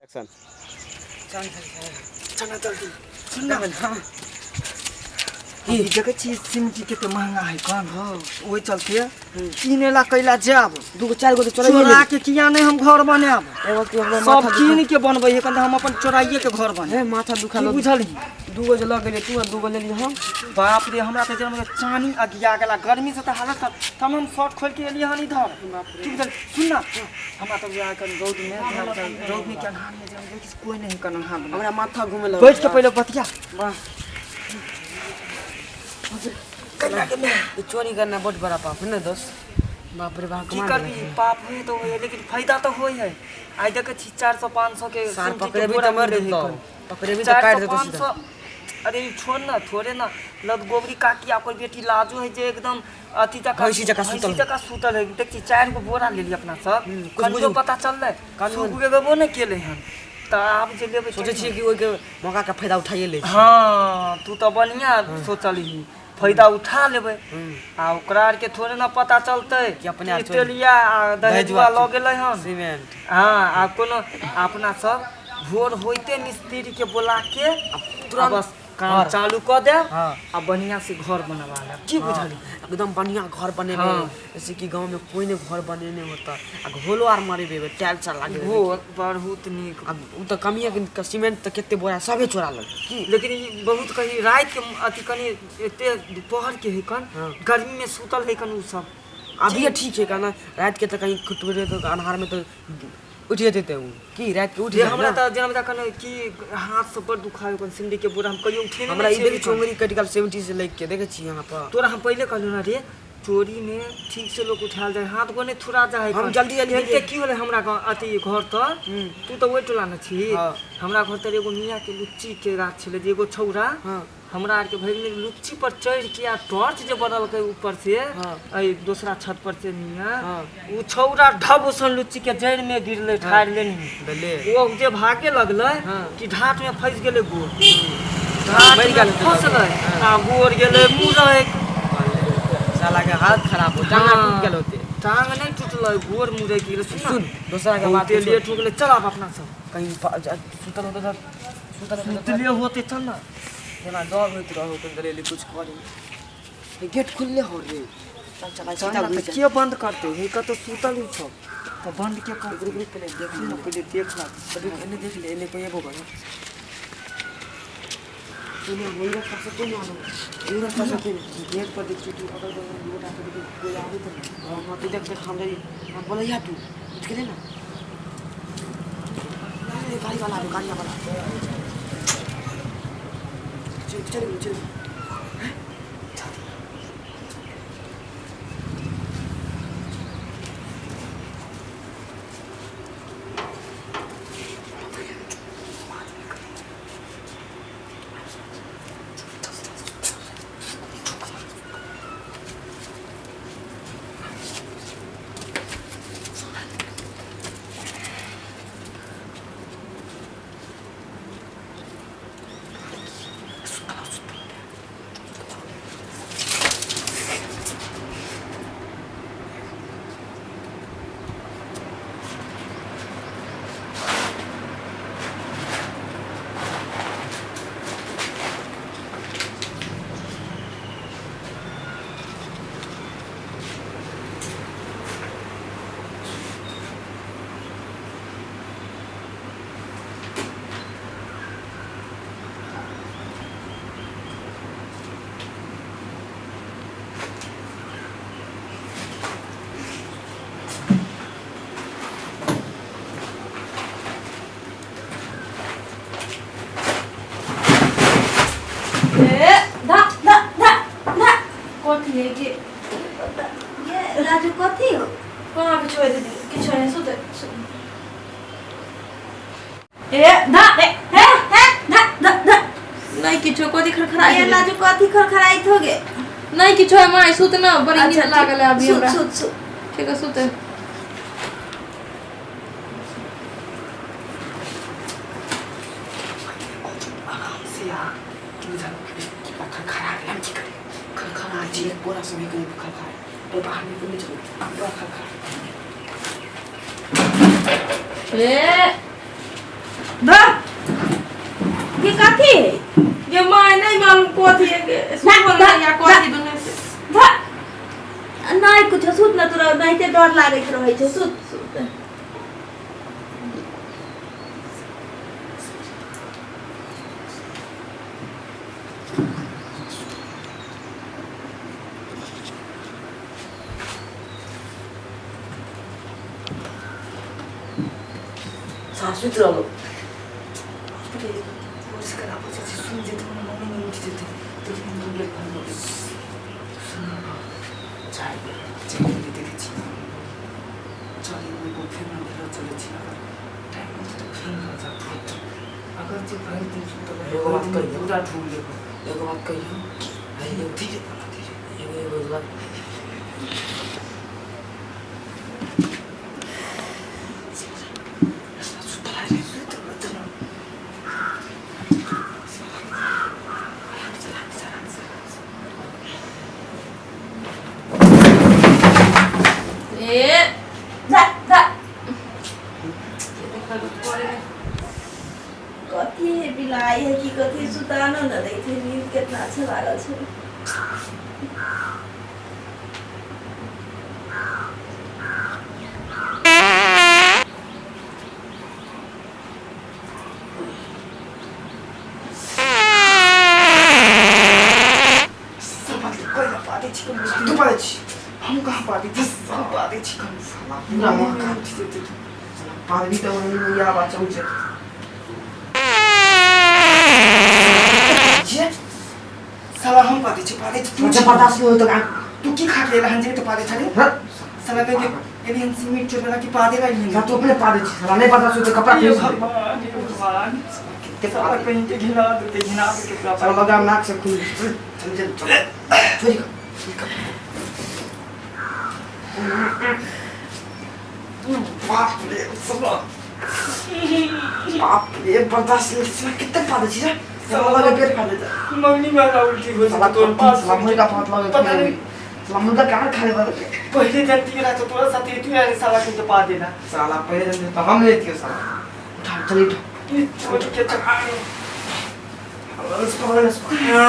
Action. चल चल चल चल जल्दी। सुन ना, हाँ, ई देखै छी सिमटी कते महंगा है कन। हाँ। ओहि चलते किने ला कैला जाब। दूगो चार गो तो चोराइए चोरा लेबै। के किया नहीं हम घर बनायब। एगो के हमरा सब माथा कीन के बनबै है कन, हम अपन चोराइए के घर दुखा बनायब। हे, माथा दुखा की लग। बुझलही? दूगो जे लऽ गेलियै तू आ दूगो लेलियै हम। बाप रे, हमरा तऽ जेना चानी अगिया गेला गर्मी से, तऽ हालत तब हम शर्ट खोलि के एलियै हन इधर। की बुझल? सुन ना, हमरा तऽ बुझा कन रौद में, रौद में के अन्हार में जेना देखिस कोई नहीं कन अन्हार में। हमरा माथा घूमे लग। बैठ के पहिले बतिया। वाह, ई चोरी करना बहुत बड़ा पाप है ना दोस्त। बाप रे बाप। की करबी, पाप होई तो होई, लेकिन फायदा तो होई है। आइ देखै छी 400 500 के सार सिमटी के पकड़ेबी बोरा तऽ मर मिलै है जेतौ। कन। पकड़ेबी तऽ चारि काटि सौ देतौ पाँच सीधा। सौ। अरे ई छोड़ ना, थोड़े ना लत गोबरी काकी आ ओकर बेटी लाजो है जे एकदम अथी जकाँ भैंसी जकाँ सुतल। भैंसी जकाँ सुतल है। देखी, चारि गो बोरा लेली अपना सब। कुछ कनियो बुझू। पता चललै कनियो। सुख गेबो नहि केलै हन तऽ आब जे लेबै। सोचै छियै कि ओहिके मौकाके फायदा उठाइए लै छी। हँ, तू तऽ बढ़िआँ सोचलही, फायदा उठा लेबै। आ ओकरा आरके थोड़े ना पता चलतै कि अपने आर कि चोरी- तेलिया आ दहेजुआ दहेजुआ लऽ गेलै हन सीमेंट। हाँ, आ कोनो अपना सब भोर होइते मिस्त्री के बोला के तुरंत बस काम घर। चालू कऽ देब। हाँ। आ बढ़िया से घर बनवा लेब। की बुझली? एकदम बढ़िया घर बनेबे। हाँ। जैसे कि गाँव में कोई ने घर बनेने होता, आ घोलो आर मरेबे, टाइल्स आर लागेबे। घोर बहुत नीक। आ उ तऽ कमिए के सीमेंट तऽ कते बोरा सबे चोरा लेलकै की। लेकिन ई बहुत कहीं राति के अथी कनि एते दोपहर के है कन। हाँ। गर्मी में सुतल है कन उ सब। अभी ठीक है कहना, रात के तऽ कहीं खुटबे तऽ अन्हार में तऽ उठि जेतै तऽ उ की राति के उठि जे जाइ हमरा ना। तऽ जेना कन कि हाथ सब बड़ दुखाय कन, सिमरी के बोरा हम कहियो उठेने हमरा नहि ई छियै देखै छी कन। उंगली कटि गेल 70 से लागि के, देखै छी यहाँ पर। तोरा हम पहिले कहलू ना रे, चोरी में ठीक से लोग उठायल जाय, हाथ गोने थुरा जाय। हम जल्दी जल्दी एते की होलै हमरा गाँव अथी घर तर। तू तऽ ओहि टोला ने छी। हाँ। हमरा घर तर एगो मियाँ के लुच्ची के गाछ छलै जे एगो छौड़ा हाँ। हमरा आरके भरि गेलै लुच्ची पर चढ़ि के आ टॉर्च जे बदलकै ऊपर से। हाँ। एहि दोसरा छत पर से मियाँ। हाँ। उ छौड़ा ढब सन लुच्ची के जड़ि में गिरलै, ठाढ़ि लेनी। भेलै। ओ जे भागे लगलै हाँ। कि ढाठ में फँसि गेलै गोर, ढाठ मरि में गेल होतै। फँसलै। हाँ। आ गोर गेलै मुरैक। साला के हालत खराब हो, टांग हाँ। टूट गेल होते। टांग नहि टूटलै, गोर मुरैक गेलै। सुन ना, सुन, दोसरा के बात बहुते छोड़। लेट हो गेलै, चल आब अपना सब। कहीं सुतल होते तऽ सुतल होते तऽ सुतले होते, चल ना। जेना डर होइत रहो कनि दलेली कुछ करी, गेट खुलले हो रे, चल चल। चल सीधा ना, घुसि तऽ जा। के बंद करतै? हे कतौ सुतल उ सब तऽ बंद के करतै? रुक रुक, पहिले देख सुन ना, ले। पहिले देख ला। रुक, एने देख ले, एने कोई एबो करे। तूने वही रास्ता से कोई आनो, वही रास्ता से कोई गेट पर देख तू, अगल बगल गोटा के देख, कोई आवे तो नहीं। हाँ, तू देख देख, हम जाई। हम बोलैया तू उठ के ले ना। अरे गाड़ी वाला आवे, गाड़ी वाला। चल चल चल। ए धा धा धा धा, कथी है के? ये राजू, कथी हो? कहाँ किछु है दीदी, किछु है। सुते ए धा ए हे हे धा धा धा, नहीं किछु। कथी खड़खड़ाइ ये है? राजू, कथी खड़खड़ाइत हो गे? नहीं किछु है माय, सुत ना, बड़ी नींद लागल है अभी सुत हमरा। सुत सुत। ठीक है, सुते। आराम से आ, की बुझल? खड़खड़ा गेल, हम की करी? खड़खड़ा छी बोरा सब कहीं खड़खड़ा पर बाहर निकल चलू, बड़ा खड़खड़ा। ए धा ये कथी है? ये माय नहीं मालूम कथी है के सुतल धा, या कथी दुनू से। धा नहीं कुछ सुत न तोरा नहीं ते डर लागैत रहै छै सुत सुत। साला सुति रहलो। सुन जेतै मम्मी नहि उठि जेतै तखन हम गेट बंद कऽ देबै। चाय चाय देखै छी चल एगो फेर भेल चलै छी अगर टाइम मिलतै तऽ फेर लऽ जा अगर जे भरि दिन सुतल एगो बात कहियौ। पूरा ढूंढ लेबो। एगो बात कहियौ एगो धीरे बोला धीरे। एगो एगो बात सुतल है रे। ए धा धा कथी है बिलाई है कि कथी सुतानो न दै छै नींद केतना अच्छा लागल छै। सब बात कोई ना पादै छी कम तू पादै छी। हम कहाँ पादै छी सब पादै छी कम साला पूरा महका उठि जेतै। साला पादवी तऽ ओहिमे या बात चौक छै ये साला हम पादै छी पादै छी तू तू जबरदस्त नहीं हो तो का तू की खा के एलहन जे तो पादै छली हाँ साला कह के एली हम सीमेंट चोर की पादे ला साला तू अपने पादे छी साला नहीं बर्दाश्त हो तो कपड़ा हे फेंक दे। भगवान हे भगवान कितने साला पादे कहीं के घिना देते घिना देते पूरा। साला लगा नाक से खून चल चल चल चोरी कर बाप रे साला बाप रे बर्दाश्त नहीं साला कितने पादे छी रे साला लगा पेट फाड़ देता। मंगनी वाला उल्टी हो साला तोर पास साला मुर्गा फाट लगे पता नहीं साला मुर्गा कहाँ खाने वाला पहले जानती रहा तो तोरा साथ तू यार साला कहीं के पा देना। साला पहले दिन तो हम लेती हो साला उठा चल उठा ये छोटी के चकाने उसको बगल उसको उठा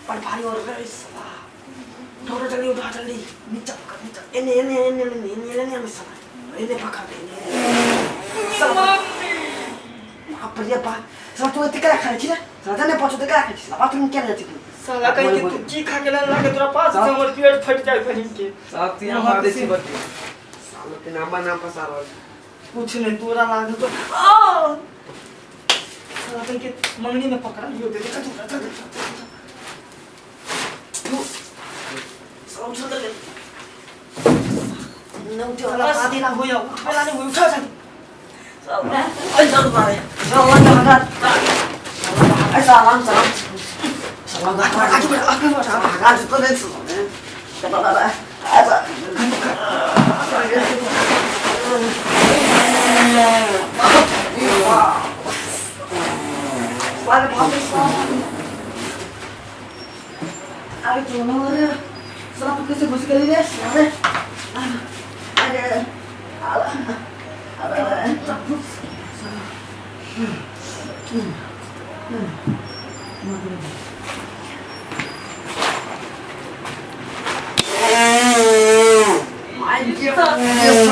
पर भारी हो रहा है साला उठा जल्दी उठा जल्दी नीचे पकड़ नीचे एने एने एने एने एने एने हमें साला एने पकड़ एने साला बाप रे बाप साला तू एते करा खाइ छी रे साला जाने पछो ते करा खाइ छी साला बाथरूम केना जाइ छी तू साला कहीं के तू की खा के लन लागे तोरा पास से हमर पेट फट जाए कहीं के। साला तू यहाँ मार दे छी बच्चे साला के नाम नाम फसा रहल कुछ नहीं तोरा लागे तो आ साला कहीं के मंगनी में पकड़ा लियो दे चल चल चल साला उठा दे न उठे साला पादे ना होया उठवेला नहीं होया उठा चल। अरे चल मारे साला लगा ऐसा आराम से आराम साला आगे बढ़ आगे बढ़ साला तो नहीं चला ऐसा अरे बाप रे अरे क्यों ना रे साला तू कैसे घुस गई रे अरे अरे अरे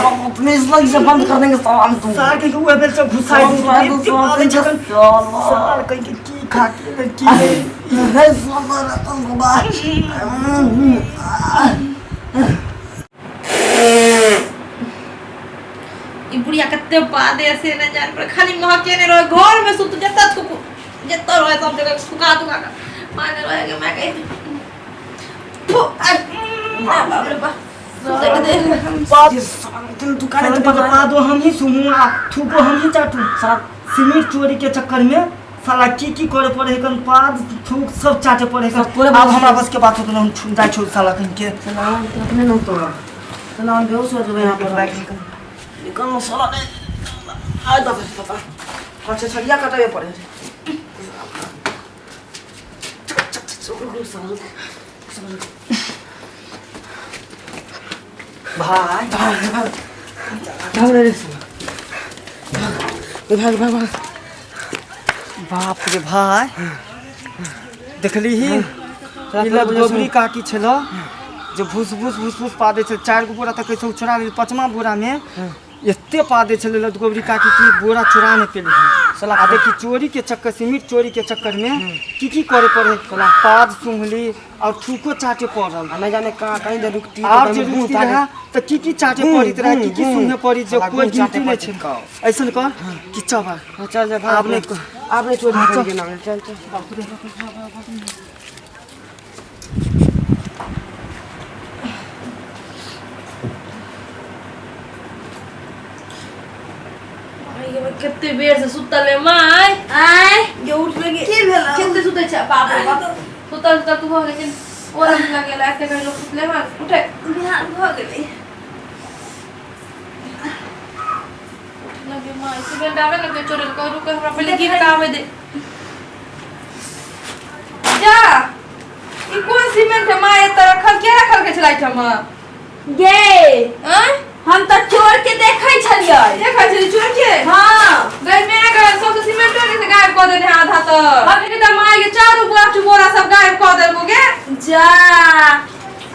अपने इस लग से बंद कर देंगे साला हम तुम साला कहीं के उहे बेल से घुसाई दे पादे छकन साला कहीं के की खा के की ई बुढ़िया कते पादे से न जान पर खाली महके ने रहे घर में सुत जता थुकु जता रहे सब जगह थुका थुका के माने रहे के मैं कहि फु आ बाप रे बाप सुते के दे। दुकान साला के पादो हम ही सुमू आ थूको हम ही चाटू। साला सीमेंट चोरी के चक्कर में साला की की करे पड़े कन पाद थूक सब चाटे पड़े कन। सब तोरे अब हमरा बस के बात होत हम छुन जाय छौ साला कहीं के। साला अपने न तो साला हम बेहोश हो जेबै यहाँ पर निकल न साला ने आ दबे पता अच्छा छड़िया कटाबे पड़े भाई भाग भाग भाग रे साला भाग भाग भाग बाप रे भाई देखली ही साला ई लग पहिले गोबरी काकी छल जे भूस भूस भूस भूस पा दै छल। 4 गो बोरा तऽ कैसे चोरा लेल, 5वां बोरा में एते पा दै छलै लदगोबरी काकी कि बोरा चोरा नहि पेली। साला आ देखी चोरी के चक्कर, सीमेंट चोरी के चक्कर में की की करे पड़े, पाद सूंघली और थूको चाटे पड़ल। आ नहीं जाने कहाँ कहीं दे रुकती और जे रुकती रहा तऽ की की चाटे पड़ित रहा, की की सूंघे पड़ी, जे साला कोई गुण चाटे गिनती नहीं पड़ित छै। ऐसन कर कि चबा चल जा भाग आब नहीं आब नहीं चोरी करेंगे ना। चल चल। बाप रे बाप रे बाप रे। कते बेर से सुतल है माय। आय ये उठ लगे की भेलौ? कते सुतै छै बाप रे बाप। सुतल सुतल तू भऽ गेल ओरम लगेला एते कहीं लोग सुतले हन उठे बिहान भऽ गेलै। लगे माय सुबह डावे लगे चोरी कर रुक हमरा पहले गिर के आवे दे जा। ई कोन सीमेंट है माय एतऽ रखल के रखल के छलै एहिठाम? गे आँय हम तऽ चोर के देखै छलियै। देखै छली चोर के? हाँ गई मैं गए सब सीमेंट के गायब कऽ देने आधा तऽ। हम के तऽ माय के चारू बोरा बोरा सब गायब कऽ देलको गे। जा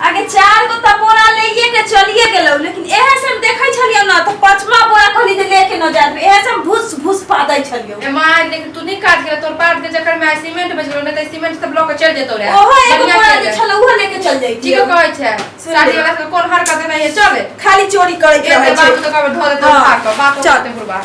आगे 4 गो तऽ बोरा लइए के चलिए गेलौ, लेकिन एहे से हम देखै छलियै ना तऽ 5वां बोरा कहली जे लेके न जात, एहे से हम भूस भूस पादै छलियै। ए माय लेकिन तू नहीं काट गेल तोर पाद के चक्कर में आइ सीमेंट बच गेलो, नहीं तऽ सीमेंट सब लऽ के चल जेतौ रे। ओहो एगो बढ़िया बोरा चल जे जाए। छलै उहो लेके चल जैतियै। ठीक कहै छै। सुन शादी ले। वाला सब कोन हरकत नहीं है चले खाली चोरी करे के ए रहै बाप छै। तो कहबै धऽ देतौ हाँ, खा कऽ बाप चल। कते बुढ़बा।